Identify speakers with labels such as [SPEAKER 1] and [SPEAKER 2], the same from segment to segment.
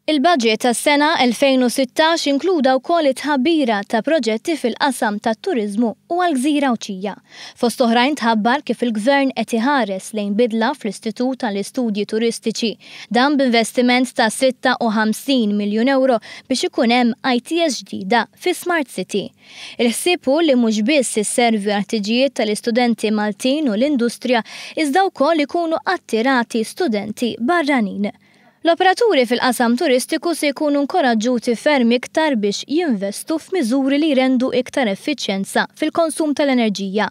[SPEAKER 1] Il-budget tas-sena 2016 inkluda wkoll it-tħabbira ta' proġetti fil-qasam tat-turiżmu u għall-gżira Għawdxija. Fost oħrajn tħabbar kif il-Gvern qed iħares lejn bidla fl-Istitut għall-Istudji Turistiċi. Dan b'investiment ta' 56 miljun ewro biex ikun hemm ITS ġdida fi Smart City. Il-ħsieb hu li mhux biss isservi għall-ħtiġijiet tal-istudenti Maltin u l-industrija iżda wkoll ikunu attirati studenti barranin. L-operaturi fil-qasam turistiku se jkunu nkoraġġuti ferm iktar biex jinvestu f'miżuri li jrendu iktar effiċjenza fil-konsum tal-enerġija.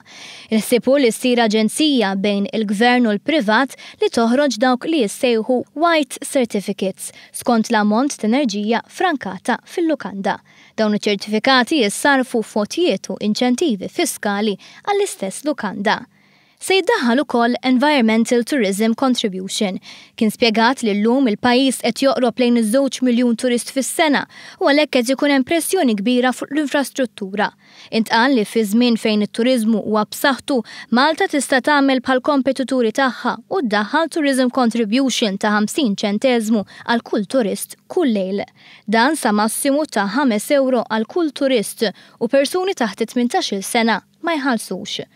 [SPEAKER 1] Il-ħsieb hu li ssir aġenzija bejn il-Gvern u l-privat li toħroġ dawk li jissejħu White Certificates skont l-ammont t'enerġija frankata fil-lukanda. Dawn iċ-ċertifikati jissarrfu f'għotjiet u inċentivi fiskali għall-istess lukanda. Se jiddaħħal ukoll Environmental Tourism Contribution. Kien spjegat li llum il-pajjiż qed joqrob lejn iż-żewġ miljun turist fis-sena u għalhekk qed ikun hemm pressjoni kbira fuq l-infrastruttura. Intqal li fi żmien fejn it-turiżmu huwa b'saħħtu, Malta tista' tagħmel bħall-kompetituri tagħha u ddaħħal Tourism Contribution ta' 50 ċenteżmu għal kull turist kull lejl. Dan sa massimu ta' ħames ewro għal kull turist u persuni taħt it-tmintax-il sena ma jħallsux.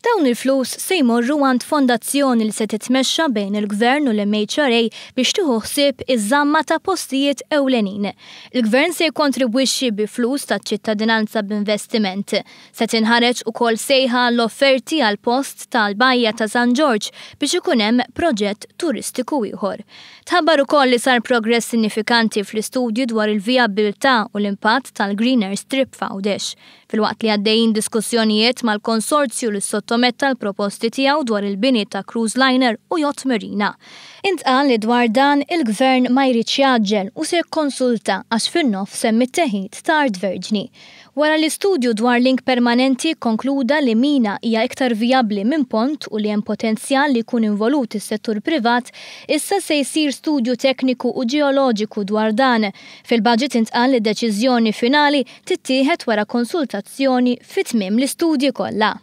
[SPEAKER 1] Dawn il-flus se jmorru għand fondazzjoni li se titmexxa bejn il-Gvern u l-MHRA biex tieħu ħsieb iż-żamma ta' postijiet ewlenin. Il-Gvern se jikkontribwixxi bi flus taċ-ċittadinanza b'investiment. Se tinħareġ ukoll sejħa għall-offerti għall-post tal-Bajja ta' San Ġorġ biex ikun hemm proġett turistiku ieħor. Tħabbar ukoll li sar progress sinifikanti fl-istudju dwar il-vijabbiltà u l-impatt tal-Green Air Strip f'Għawdex. Filwaqt li għaddejjin diskussjonijiet mal-konsorzju li ssottometta l-proposti tiegħu dwar il-bini ta' cruise liner u yacht marina. Intqal li dwar dan il-Gvern ma jridx jgħaġġel u se jikkonsulta għax fin-nofs hemm it-teħid ta' art verġni. Wara li studju dwar link permanenti kkonkluda li mina hija iktar vijabbli minn pont u li hemm potenzjal li jkun involut is-settur privat, issa se jsir studju tekniku u ġeoloġiku dwar dan. Fil-budget intqal li deċiżjoni finali tittieħed wara konsultazzjoni fi tmiem l-istudji kollha.